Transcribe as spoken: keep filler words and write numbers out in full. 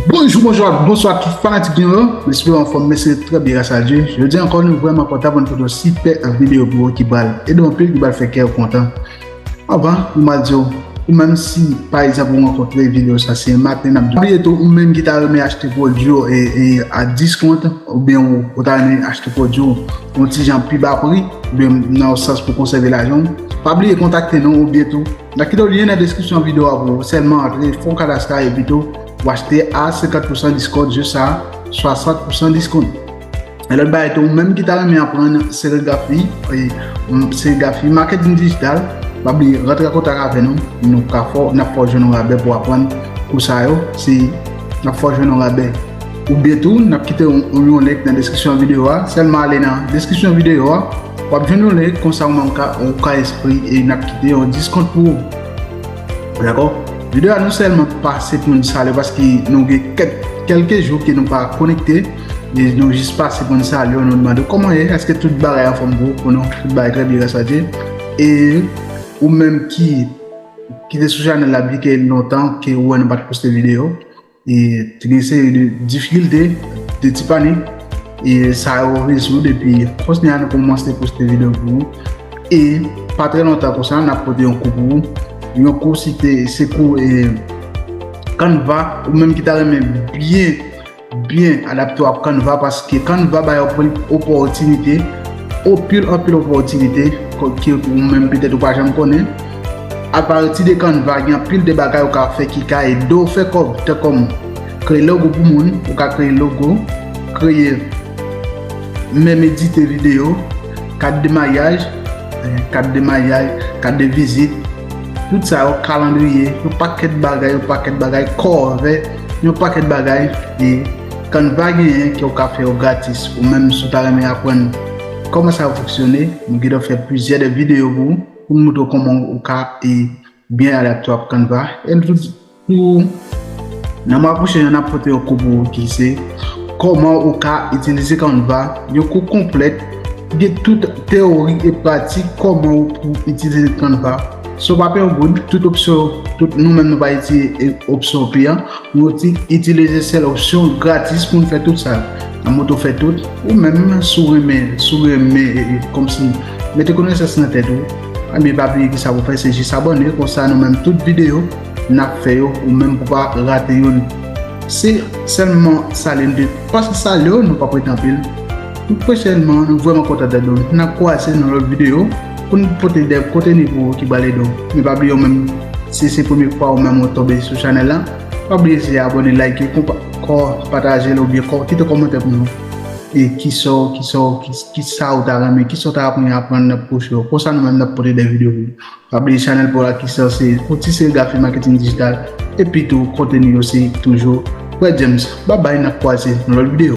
Bonjou, bonjwa, bonswa tout fanatik nou yo. M espere w anfòm, mesye, trè byen, gras a Dye. Jodi a ankò, nou vrèman kontan pou n pote yon sipè videyo pou ou ki pral ede w anpil, ki pral fè kè w kontan. Anvan, nou pral di w, ou menm si, pa egzanp, ou rankontre videyo sa, se maten n ap di w. Pa bliye tou, ou menm ki ta renmen achte pwodui w e, e a diskont, oubyen ou, ou ta renmen achte pwodui w yon ti jan pi ba pri, oubyen nan yon sans pou konsève lajan w, pa bliye kontakte nou, oubyen tou, n ap kite yon lyen nan deskripsyon videyo a pou ou. Sèlman antre, fè yon kadastra epi tou, w achte a senkant pousan diskont jis a swasant pousan diskont. E lòt bagay tou, ou menm ki ta renmen aprann serigrafi, e, m, serigrafi, maketin dijital, pa bliye rantre an kontak avè nou, nou ka fè w, n ap fè w jwenn yon rabè pou aprann kou sa yo, si n ap fè w jwenn yon rabè. Oubyen tou, n ap kite yon, yon link nan deskripsyon videyo a, sèlman ale nan deskripsyon videyo a, w ap jwenn yon link, konsa ou menm ka, ou ka enskri e n ap kite yon diskont pou ou. Dakò? Videyo a nou sèlman pase pou n salye paske nou gen kèk, kèlke jou ke nou pa konekte. E nou jis pase pou n salye w, nou mande w kòman w ye, èske tout bagay anfòm pou ou, pou nou, tout bagay trè byen, gras a Dye. E ou menm ki, ki te sou chanèl la byen ke lontan, ke ou wè nou pa t poste videyo, e te gen seri de difikilte, de ti panik, e sa yo rezoud, epi kounye a nou kòmanse poste videyo pou ou. E pa trè lontan konsa, n ap pote yon kou pou ou. Yon kou si te, se kou, e, Canva, ou menm ki ta renmen byen, byen adapte w ak Canva, paske Canva bay anpil opòtinite, anpil, anpil opòtinite, ke ou menm petèt ou pa janm konnen. Apati de Canva, gen anpil de bagay ou ka fè ki ka ede w fè kòb, tankòm kreye logo pou moun, ou ka kreye logo, kreye, menm edite videyo, kat de maryaj, eh, kat de maryaj, kat de vizit, tout sa yo, kalandriye, yon pakèt bagay, yon pakèt bagay, kòvè, yon pakèt bagay, e Canva genyen ke w ka fè yo gratis. Ou menm si w ta renmen aprann kòman sa yo fonksyone, nou gentan fè plizyè de videyo pou ou, pou n montre w kòman ou ka, e, byen adapte w ak Canva. E nou tou, pou, nan mwa pwochen an, n ap pote yon kou pou ou ki se kòman ou ka itilize Canva, yon kou konplèt, gen tout teyori e pratik kòman ou pou itilize Canva. Si w pa peye yon goud, tout opsyon, tout nou menm nou pa itilize opsyon peyan, nou ti-, itilize sèl opsyon gratis pou n fè tout sa. N ap montre w fè tout, ou menm si w renmen, si w renmen, e, e, kòmsi mete konesans nan tèt ou, ebyen pa bliye ki sa pou w fè, se jis abòne, konsa nou menm tout videyo n ap fè yo, ou menm pou pa rate youn. Se sèlman salye n te pase salye w, nou p ap rete anpil. Nou pwochènman, nou vrèman kontan tande w. N ap kwaze nan lòt videyo pou n pote de konteni pou ou ki pral ede w. Men pa bliye ou menm, si se premye fwa ou menm ou tonbe sou chanèl la, pa bliye se abòne, like, konpa-, kò, pataje l oubyen kò, kite kòmantè pou nou. E kisa w, kisa w, ki, kisa w ta renmen, kisa w ta renmen aprann nan pwochen yo. Konsa nou menm n ap pote de videyo pou ou. Pa bliye chanèl pa w la ki se, se pou ti serigrafi, maketin dijital, epi tou konteni yo se toujou Fred James. Babay, n ap kwaze nan lòt videyo.